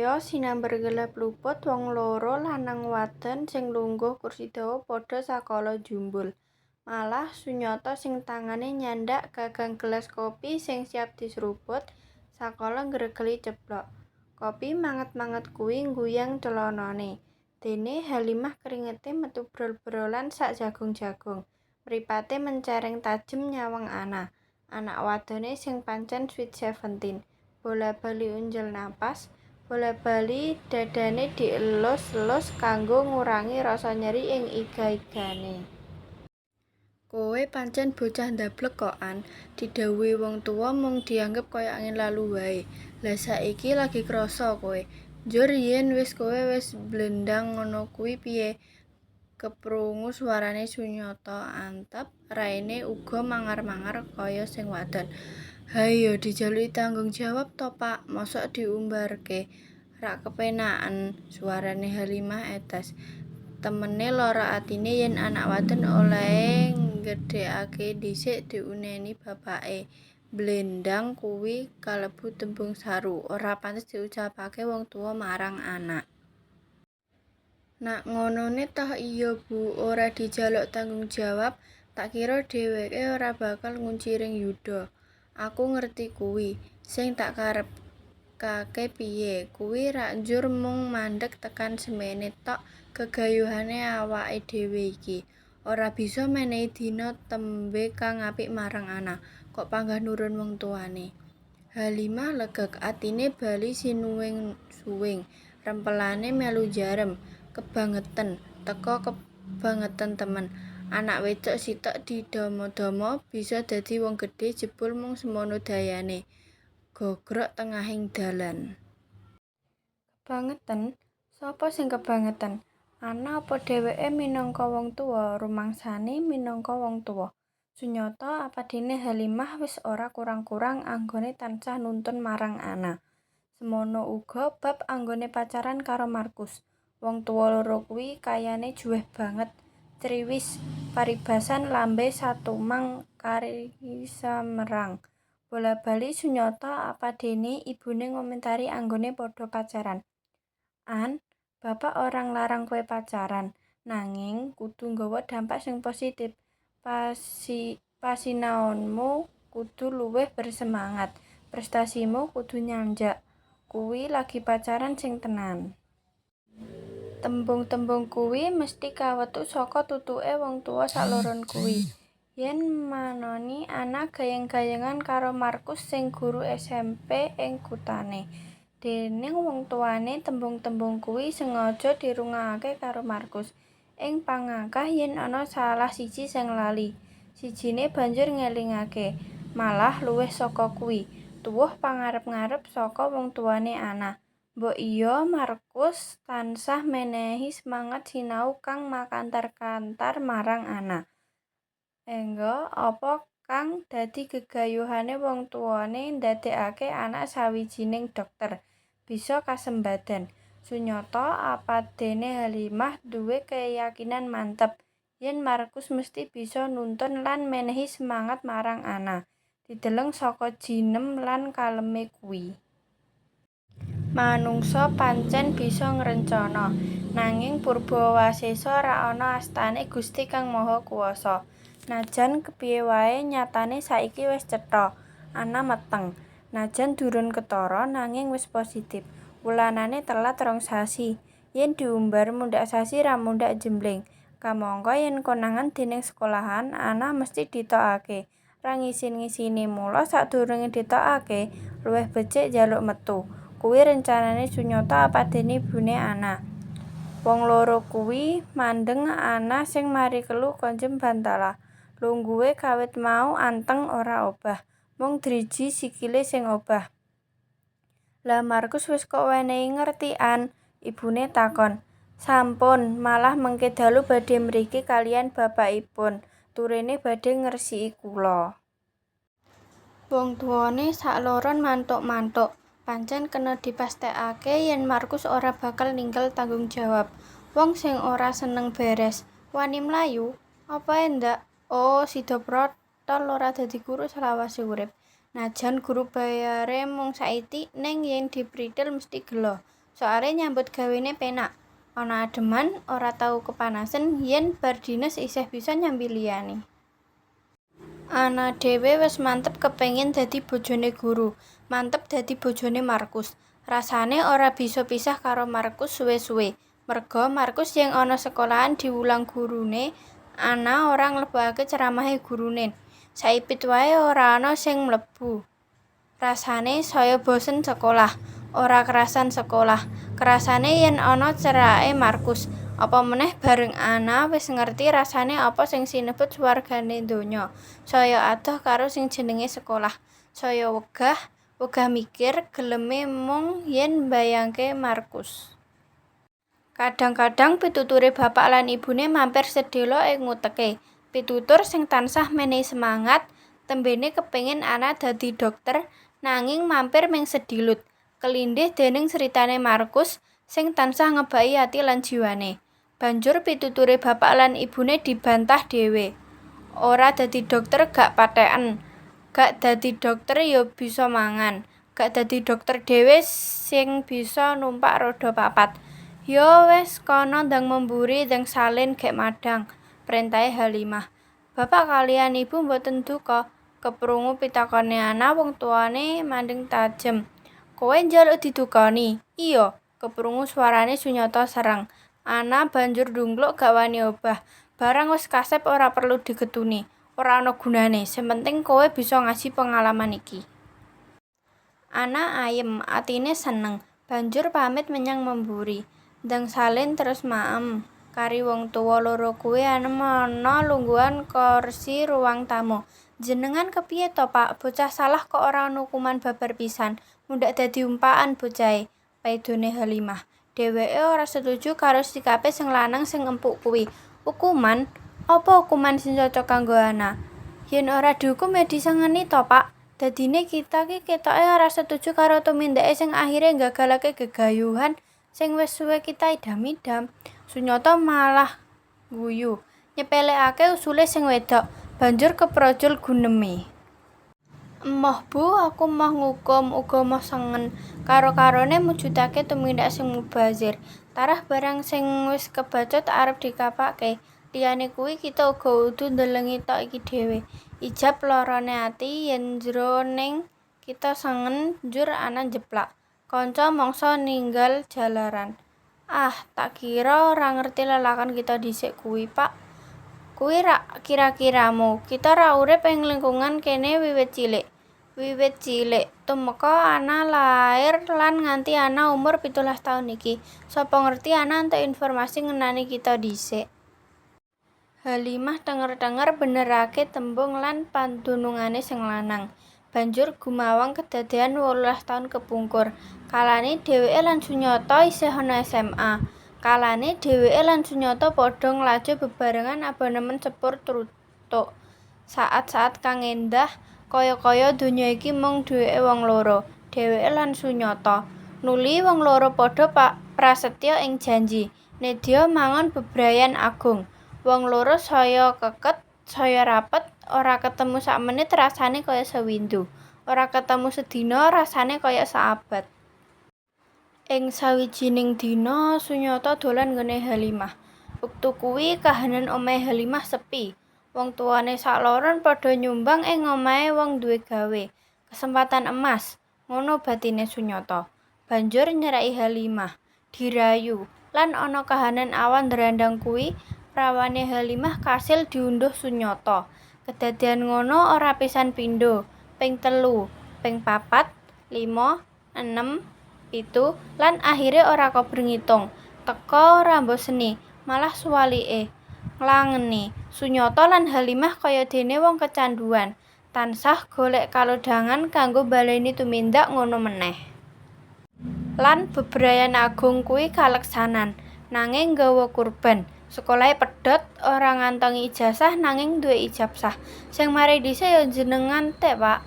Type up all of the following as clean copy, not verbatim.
Kaya sinamber gelap luput wong loro lanang wadon sing lungguh kursi dawa padha sakala njumbul. Malah Sunyata sing tangane nyandak gagang gelas kopi sing siap disrubut, sakala nggregeli ceblok. Kopi manget-manget kuwi ngguyang clanane. Dene Halimah keringete metu brol-brolan sak jagung-jagung. Mripate mencereng tajem nyawang Ana, anak wadone sing pancen sweet seventeen. Bola-bali unjal napas, bola-bali dadane dielus-elus kanggo ngurangi rasa nyeri ing iga-igane. Kowe pancen bocah ndablek kok, An. Didhawuhi wong tuwa mung dianggep kaya angin lalu wae. Lha saiki lagi krasa kowe. Njur yen wis kowe wis mblendhang ngono kuwi piye? Keprungu suarane Sunyata antep, raine uga mangar-mangar kaya sing wadon. Hayo dijaluki tanggung jawab to, Pak. Mosok diumbarke. Rak kepenaken, suarane Halimah etes. Temene lara atine yen anak wadon olehe nggedhekake dhisik diuneni bapake. Mblendhang kuwi kalebu tembung saru, ora pantes diucapake wong tuwa marang anak. Nak ngonone toh iya, Bu, ora dijaluk tanggung jawab, tak kira dheweke ora bakal ngunciring yuda. Aku ngerti kuwi. Sing tak karepake piye, kuwi rak njur mung mandheg tekan semene tok gegayuhane awake dhewe iki. Ora bisa menehi dina tembe kang apik marang Ana, kok panggah nurun wong tuwane. Halimah legeg, atine bali sinuwing-suwing, rempelane melu njarem. Kebangeten, teka kebangeten temen. Anak wedok sitok didama-dama bisa dadi wong gedhe jebul mung semono dayane, gogrok tengahing dalan. Kebangeten? Sapa sing kebangeten? Ana apa dheweke minangka wong tuwa, rumangsane minangka wong tuwa. Sunyata apadene Halimah wis ora kurang-kurang anggone tansah nuntun marang Ana. Semono uga bab anggone pacaran karo Markus. Wong tuwa loro kuwi kayane juweh banget. Ceriwis, paribasan lambe satumang kari samerang. Bola-bali Sunyata apadene ibune ngomentari anggone padha pacaran. An, bapak ora nglarang kowe pacaran, nanging kudu nggawa dampak sing positif. Pasinaonmu kudu luwih bersemangat, prestasimu kudu nyanjak. Kuwi lagi pacaran sing tenan. Tembung-tembung kuwi mesthi kawetu saka tutuke wong tuwa sakloron kuwi. Yen manoni Ana gayeng-gayengan karo Markus sing guru SMP ing kuthane. Dening wong tuwane tembung-tembung kuwi sengaja dirungokake karo Markus. Ing pangangkah yen ana salah siji sing lali, sijine banjur ngelingake. Malah luwih saka kuwi, tuwuh pangarep-arep saka wong tuwane Ana. Mbok iya Markus tansah menehi semangat sinau kang makantar-kantar marang Ana. Engga apa kang dadi gegayuhane wong tuwane ndadekake anak sawijining dhokter, bisa kasembadan. Sunyata apadene Halimah duwe keyakinan mantep, yen Markus mesthi bisa nuntun lan menehi semangat marang Ana, dideleng saka jinem lan kaleme kuwi. Manungsa pancen bisa ngrencana, nanging purbawasesa ra ana astane Gusti Kang Maha Kuwasa. Najan kepiye wae nyatane saiki wis cetha, Ana meteng. Najan durun ketara nanging wis positif. Wulanane telat 2 sasi. Yen diumbar mundhak sasi ra mundhak jembling. Kamangka yen konangan dening sekolahan, Ana mesthi ditokake. Ra ngisin-ngisini mula sadurunge ditokake, luwih becik njaluk metu. Kuwi rencanane Sunyata apadene ibune Ana. Wong loro kuwi mandheng Ana sing mari kelu konjem bantala. Lungguhe kawit mau anteng ora obah. Mung driji sikile sing obah. Lha Markus wis kok wenehi ngerti, An? Ibune takon. Sampun, malah mengke dalu badhe mriki kaliyan bapakipun, turene badhe ngresiki kula. Wong tuwane sakloron manthuk-manthuk. Pancen kena dipastekake yen Markus ora bakal ninggal tanggung jawab. Wong sing ora seneng beres, wani mlayu? Apa endak? Oh, sida protol ora dadi guru selawase urip. Najan guru bayare mung saithik ning yen diprithil mesthi gela. Soale nyambut gawene penak. Ana ademan, ora tau kepanasen, yen bar dines isih bisa nyambi liyane. Ana dhewe wis mantep kepengin dadi bojone guru, mantep dadi bojone Markus. Rasane ora bisa pisah karo Markus suwe-suwe. Merga Markus yen ana sekolahan diwulang gurune, Ana ora nglebokake ceramahe gurune. Saipit wae ora ana sing mlebu. Rasane saya bosen sekolah. Ora krasan sekolah. Krasane yen ana cerake Markus. Apa meneh bareng Ana wis ngerti rasane apa sing sinebut swargane donya. Saya adoh karo sing jenenge sekolah. Saya wegah, wegah mikir, geleme mung yen mbayangke Markus. Kadang-kadang pituture bapak lan ibune mampir sedhela ing uteke. Pitutur sing tansah menehi semangat, tembene kepengin Ana dadi dhokter, nanging mampir ming sedilut. Kelindih dening critane Markus sing tansah ngebaki ati lan jiwane. Banjur pituture bapak lan ibune dibantah dhewe. Ora dadi dhokter gak patheken. Gak dadi dhokter ya bisa mangan. Gak dadi dhokter dhewe sing bisa numpak roda papat. Ya wis kana ndang memburi ndang salin gek madhang, printahe Halimah. Bapak kaliyan ibu mboten duka. Keprungu pitakone Ana wong tuwane mandheng tajem. Kowe njaluk didukani? Iya, keprungu swarane Sunyata sereng. Ana banjur ndungkluk gak wani obah. Barang wis kasep ora perlu digetuni. Ora ana gunane, sing penting kowe bisa ngaji pengalaman iki. Ana ayem, atine seneng. Banjur pamit menyang memburi. Ndang salin terus maem. Kari wong tuwa loro kuwi ana lungguhan kursi ruang tamu. Njenengan kepiye to, Pak? Bocah salah kok ora ana ukuman babar pisan. Mundhak dadi umpakan bocahe. Paidone Halimah. Dheweke ora setuju karo sikape sing lanang sing empuk kuwi. Ukuman? Apa ukuman sing cocok kanggo Ana? Yen ora diukum ya disengeni to, Pak. Dadine kita ki ketoke ora setuju karo tumindake sing akhire nggagalake gegayuhan sing wis suwe kita idam-idam. Sunyata malah ngguyu, nyepelekake usule sing wedok. Banjur keprojol guneme. Emoh Bu, aku emoh ngukum, uga emoh sengen. Karo-karone mujudake tumindak sing mubazir. Tarah barang sing wis kebacut arep dikapake. Liyane kuwi kita uga kudu ndelengi tok iki dhewe. Ijab larane ati yen njro ning kita sengen njur Ana njeplak. Kanca mangsa ninggal jalaran. Ah, tak kira ora ngerti lelakon kita dhisik kuwi, Pak. Kuwi rak kira-kiramu. Kita rak urip ing lingkungan kene wiwit cilik. Wiwit cilik, tumeka Ana lair lan nganti Ana umur 17 taun iki. Sapa ngerti Ana entuk informasi ngenani kita dhisik. Halimah thenger-thenger benerake tembung lan padunungane sing lanang. Banjur gumawang kedadean 18 taun kepungkur. Kalane dheweke lan Sunyata isih ana SMA. Kalane dheweke lan Sunyata padha nglajo bebarengan abonemen sepur truthuk. Saat-saat kang endah, kaya-kaya donya iki mung duweke wong loro, dheweke lan Sunyata. Nuli wong loro padha prasetya ing janji, nedya mangon bebrayan agung. Wong loro saya keket, saya rapet, ora ketemu sakmenit rasane kaya sewindu. Ora ketemu sedina rasane kaya saabad. Ing sawijining dina Sunyata dolan nggone Halimah. Wektu kuwi kahanan omahe Halimah sepi. Wong tuwane sakloron padha nyumbang ing omahe wong duwe gawe. Kesempatan emas, ngono batine Sunyata. Banjur nyeraki Halimah, dirayu, lan ana kahanan awan ndrandhang kuwi, prawane Halimah kasil diundhuh Sunyata. Kedadean ngono ora pisan pindho, ping 3, ping 4, 5, 6, 7, lan akhire ora kober ngitung. Teka ora mboseni, malah suwalike. Nglangeni, Sunyata lan Halimah kaya dene wong kecanduan, tansah golek kalodhangan kanggo mbaleni tumindak ngono meneh. Lan bebrayan agung kuwi kaleksanan, nanging nggawa kurban. Sekolahe pedhot, ora ngantongi ijazah nanging duwe ijab sah. Sing marai dhisik ya njenengan te, Pak.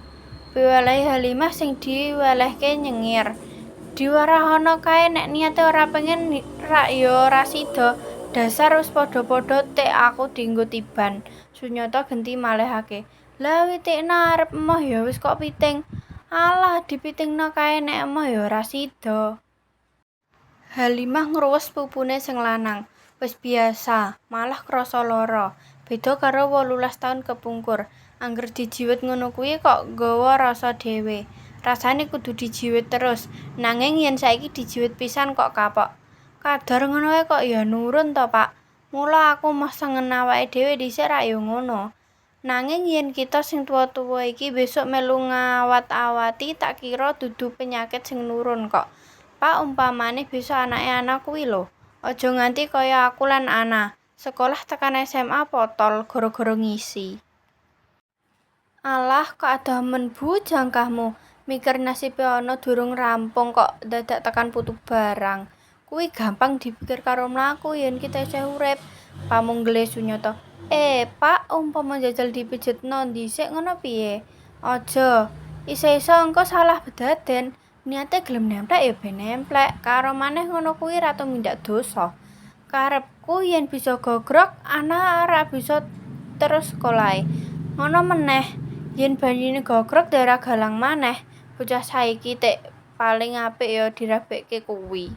Piwelehe Halimah sing diwelehke nyengir. Diwarahana kae nek niate ora pengen rak ya ora sida. Dasar wis padha-padha tik aku dinggo tiban. Sunyata genti malehake. Lah witikna arep emoh ya wis kok piting. Alah dipitingna kae nek emoh ya ora sida. Halimah ngruwes pupune sing lanang. Wis biasa, malah krasa lara. Beda karo 18 taun kepungkur. Angger dijiwit ngono kuwi kok nggawa rasa dhewe. Rasane kudu dijiwit terus, nanging yen saiki dijiwit pisan kok kapok. Kadar ngono wae kok ya nurun to, Pak. Mula aku emoh sengen awake dhewe dhisik rak ya ngono. Nanging yen kita sing tuwa-tuwa iki besuk melu ngawat-awati tak kira dudu penyakit sing nurun kok. Pak, umpamane besuk anake Ana kuwi lho. Aja nganti kaya aku lan Ana, sekolah tekan SMA potol gara-gara ngisi. Alah, kok adoh men Bu jangkahmu. Mikir nasibe Ana durung rampung kok dadak tekan putu barang. Kuwi gampang dipikir karo mlaku yen kita isih urip. Pamunggele Sunyata. Eh, Pak, umpama njajal dipijetno dhisik ngono piye? Aja. Isa-isa engko salah bedaden. Niate gelem nemplek ya ben nemplek. Karo maneh ngono kuwi ra tumindak dosa. Karepku yen bisa gogrok, Ana ora bisa terus sekolahe. Ngono meneh, yen banyune gogrok darah galang maneh. Bocah saiki tik paling apik ya dirabekke kuwi.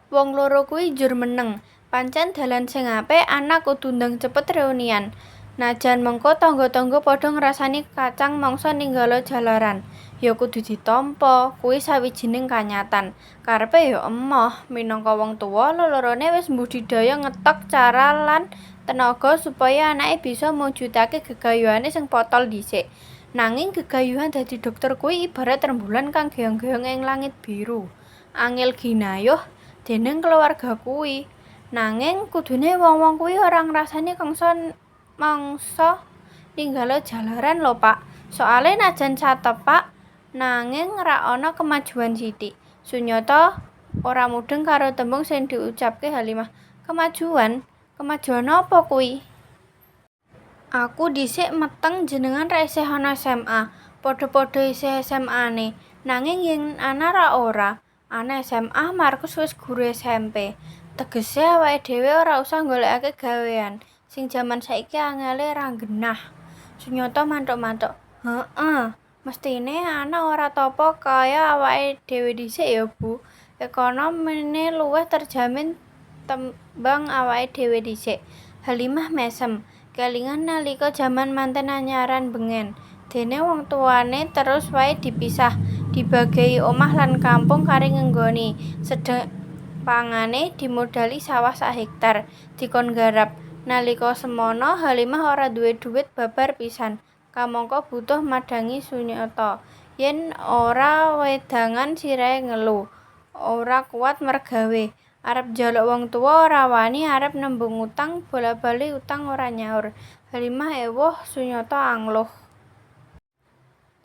Wong loro kuwi njur meneng. Pancen dalan sing apik, Ana kudu ndang cepet reunian. Najan mengko tangga-tangga padha ngrasani kacang mangsa ninggala jalaran. Ya kudu ditampa, kuwi sawijining kanyatan. Karepe ya emoh, minangka wong tuwa, lelorone wis mbudidaya ngetok cara lan tenaga supaya anake bisa mujudake gegayuhane sing potol dhisik. Nanging gegayuhan dadi dokter kuwi ibarat rembulan kang geong-geong ing langit biru. Angel ginayuh dening keluarga kuwi. Nanging kudune wong-wong kuwi ora ngrasani kangsa mangsa ninggala jalaran lho, Pak. Soale najan satepak nanging rak ana kemajuan sithik. Sunyata ora mudheng karo tembung sing diucapke Halimah. Kemajuan? Kemajuan apa kuwi? Aku dhisik meteng jenengan rak isih ana SMA. Padha-padha isih SMA-ne. Nanging yen Ana rak ora. Ana SMA, Markus wis guru SMP. Tegese awake dhewe ora usah nggolekake gawean sing jaman saiki angele ra nggenah. Sunyata manthuk-manthuk. Heeh, mestine Ana ora tapa kaya awake dhewe dhisik ya, Bu. Ekonomine luwih terjamin tembang awake dhewe dhisik. Halimah mesem. Kelingan nalika jaman manten anyaran bengen. Dene wong tuwane terus wae dipisah, dibagei omah lan kampung kari ngenggoni. Sedhepangane dimodali sawah sak hektar, dikon nggarap. Nalika semana Halimah ora duwe dhuwit babar pisan. Kamangka butuh madhangi Sunyata. Yen ora wedangan sirahe ngelu, ora kuwat mergawe. Arep njaluk wong tuwa ora wani, arep nembung utang bola-bali utang ora nyaur. Halimah ewuh, Sunyata angluh.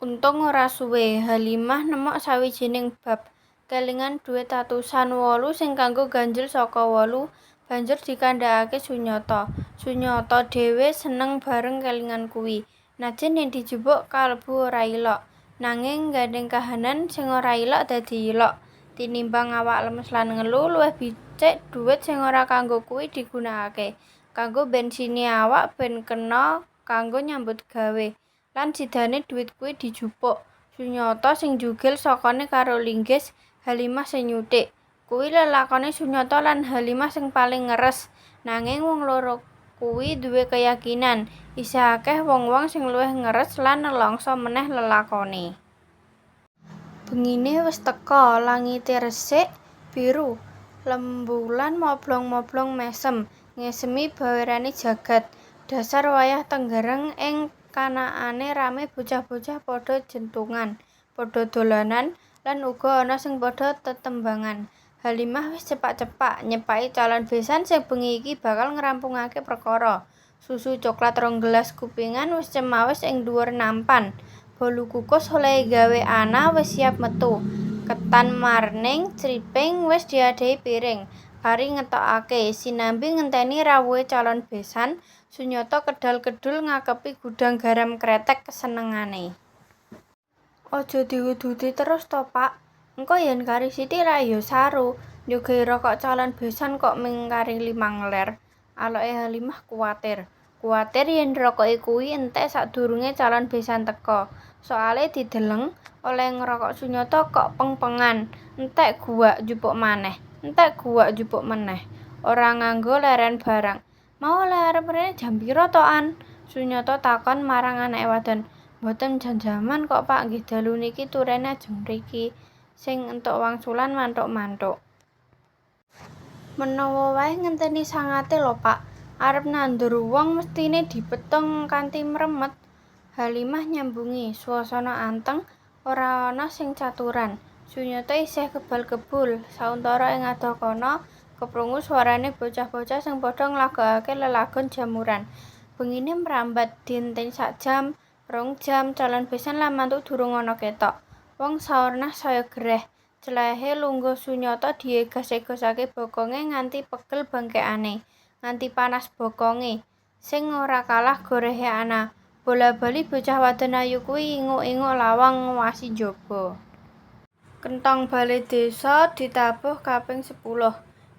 Untung ora suwe, Halimah nemok sawijining bab. Kelingan dhuwit atusan wolu sing kanggo ganjel saka wolu, banjur dikandhakake Sunyata. Sunyata dhewe seneng bareng kelingan kuwi. Najan yen dijupuk kalebu ora ilok. Nanging nggandheng kahanan sing ora ilok dadi ilok. Tinimbang awak lemes lan ngelu, luwih becik dhuwit sing ora kanggo kuwi digunakake kanggo bensini awak ben kena kanggo nyambut gawe. Lan sidane dhuwit kuwi dijupuk. Sunyata sing njugil sokone karo linggis, Halimah sing nyuthik. Kuwi lelakone Sunyata lan Halimah sing paling ngeres. Nanging wong loro kuwi duwe keyakinan, isih akeh wong-wong sing luwih ngeres lan nelangsa meneh lelakone. Bengine wis teka, langite resik, biru. Lembulan moblong-moblong mesem, ngesemi bawerane jagad. Dasar wayah tenggereng ing kanakane rame bocah-bocah padha jentungan, padha dolanan, lan uga ana sing padha tetembangan. Halimah wis cepak-cepak nyepaki calon besan sing bengi iki bakal ngrampungake perkara. Susu coklat rong gelas kupingan wis cemawis ing dhuwur nampan. Bolu kukus olehe gawe Ana wis siap metu. Ketan marning criping wis diadhahi piring, kari ngetokake. Sinambi ngenteni rawuhe calon besan, Sunyata kedhal-kedhul ngakepi gudang garam kretek kesenengane. Aja diuduti terus to, Pak. Engko yen kari sithik rak ya saru. Nyuguhi rokok calon besan kok ming kari 5 ler. Aloke Halimah kuwatir. Kuwatir yen rokoke kuwi entek sadurunge calon besan teka. Soale dideleng, olehe ngrokok Sunyata kok peng-pengan. Entek guwak njupuk maneh, entek guwak njupuk meneh. Ora nganggo leren barang. Mau olehe arep mrene jam pira to, An? Sunyata takon marang anake wadon. Mboten jam-jaman kok, Pak, nggih dalu niki turene ajeng mriki. Sing entuk wangsulan manthuk-manthuk. Menawa wae ngenteni sangate lho, Pak. Arep nandur wong mesthine dipetung kanthi mremet. Halimah nyambungi. Swasana anteng, ora ana sing caturan. Sunyata isih kebal-kebul. Sauntara ing adoh kono, keprungu swarane bocah-bocah sing padha nglagokake lelagon jamuran. Bengine mrambat, dienteni sak jam, 2 jam, calon besan lan mantu durung ana ketok. Wong saomah saya gereh. Celehe lungguh Sunyata diegas-egasake bokonge nganti pegel bangkekane, nganti panas bokonge, sing ora kalah gorehe Ana. Bola-bali bocah wadon ayu kuwi inguk-inguk lawang nguwasi njaba. Kenthong bale desa ditabuh kaping 10.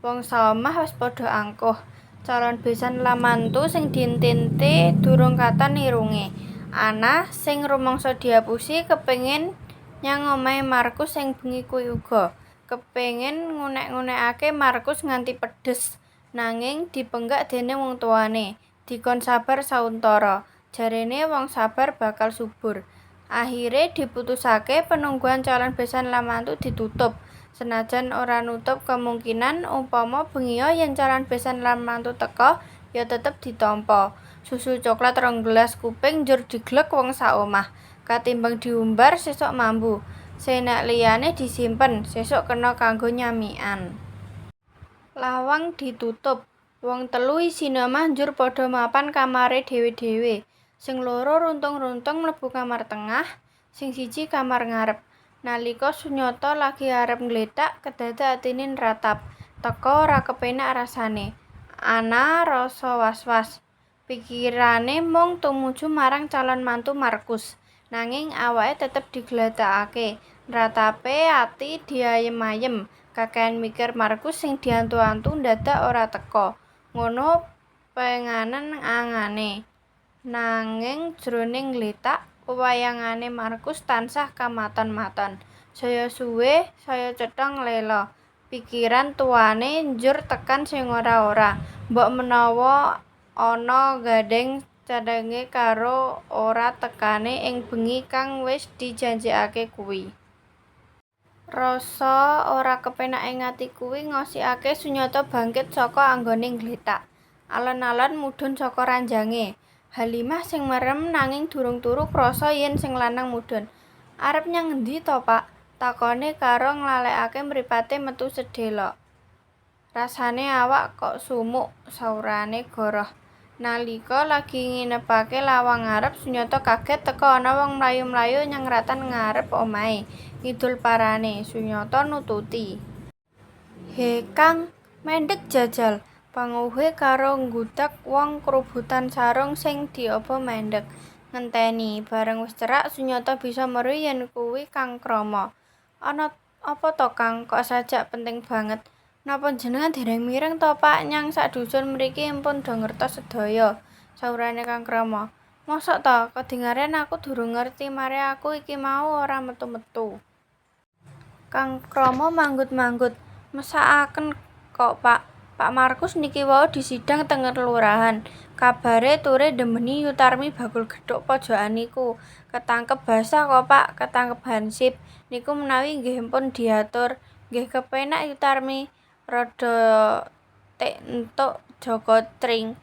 Wong saomah wis padha angkuh. Calon besan lan mantu sing dienti-enti durung katon irunge. Ana sing rumangsa diapusi kepengin nyang omahe Markus ing bengi kuwi uga. Kepengin ngunek-ngunekake Markus nganti pedhes. Nanging dipenggak dening wong tuwane. Dikon sabar sauntara. Jarene wong sabar bakal subur. Akhire diputusake penungguan calon besan lan mantu ditutup. Senajan ora nutup kemungkinan upama bengia yen calon besan lan mantu teka ya tetep ditampa. Susu coklat 2 gelas kuping njur digleg wong saomah. Katimbang diumbar sesuk mambu. Senek liyane disimpen, sesuk kena kanggo nyamikan. Lawang ditutup. Wong telu isine omah njur padha mapan kamare dhewe-dhewe. Sing loro runtung-runtung mlebu kamar tengah, sing siji kamar ngarep. Nalika Sunyata lagi arep nggletak, kedadak atine nratap. Teka ora kepenak rasane. Ana rasa was-was. Pikirane mung tumuju marang calon mantu Markus. Nanging awake tetep digletakake. Nratape ati diayem-ayem. Kakehan mikir Markus sing diantu-antu ndadak ora teka. Ngono penganen angane. Nanging jroning nggletak, wewayangane Markus tansah kamaton-maton. Saya suwe saya cetha nglela. Pikiran tuwane njur tekan sing ora-ora. Mbok menawa ana gandheng cendheke karo ora tekane ing bengi kang wis dijanjekake kuwi. Rasa ora kepenak ing ati kuwi ngosikake Sunyata bangkit saka anggone nggletak. Alon-alon mudhun saka ranjange. Halimah sing merem nanging durung turu krasa yen sing lanang mudhun. Arep nyang ngendi to, Pak? Takone karo nglalekake mripate metu sedhelok. Rasane awak kok sumuk, saurane goroh. Nalika lagi nginepake lawang ngarep, Sunyata kaget teka ana wong mlayu-mlayu nyang ratan ngarep omahe. Ngidul parane, Sunyata nututi. He Kang, mendhek jajal. Panguwuhe karo nggudag wong krubutan sarung sing diobo mendhek. Ngenteni. Bareng wis cerak, Sunyata bisa meruhi yen kuwi Kang Krama. Ana apa to, Kang? Kok sajak penting banget? Napa njenengan dereng mireng to, Pak, nyang sak dusun mriki empun do ngertos sedaya, saurane Kang Krama. Mosok to, kedingaren aku durung ngerti mare aku iki mau ora metu-metu. Kang Krama manggut-manggut. Mesakaken kok, Pak. Pak Markus niki wau disidang teng kelurahan. Kabare ture ndemeni Yu Tarmi bakul gethuk pojokan niku. Ketangkep basah kok, Pak, ketangkep hansip. Niku menawi nggih empun diatur. Nggih kepenak Yu Tarmi. Rada tik entuk Jaka Tring.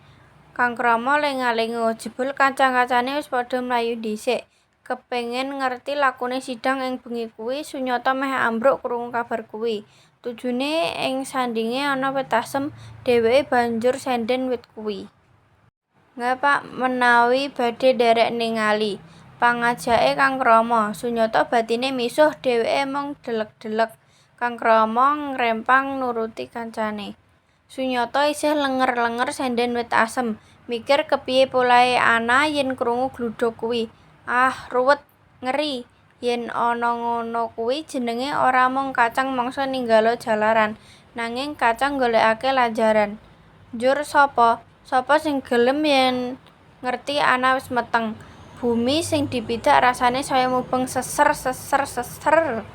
Kang Krama lenga-lengo, jebul kanca-kancane wis padha mlayu dhisik. Kepengin ngerti lakune sidang ing bengi kuwi, Sunyata meh ambruk krungu kabar kuwi. Tujune ing sandinge ana wit asem, dheweke banjur senden wit kuwi. Nggih, Pak, menawi badhe nderek ningali. Pangajake Kang Krama. Sunyata batine misuh, dheweke mung dhelek-dhelek. Kang Krama ngrempang nuruti kancane. Sunyata isih lenger-lenger senden wit asem, mikir kepiye polahe Ana yen krungu gludhug kuwi. Ah, ruwet, ngeri. Yen ana ngono kuwi jenenge ora mung kacang mangsa ninggala jalaran, nanging kacang nggolekake lanjaran. Njur sapa? Sapa sing gelem yen ngerti Ana wis meteng? Bumi sing dipidak rasane saya mubeng seser seser seser.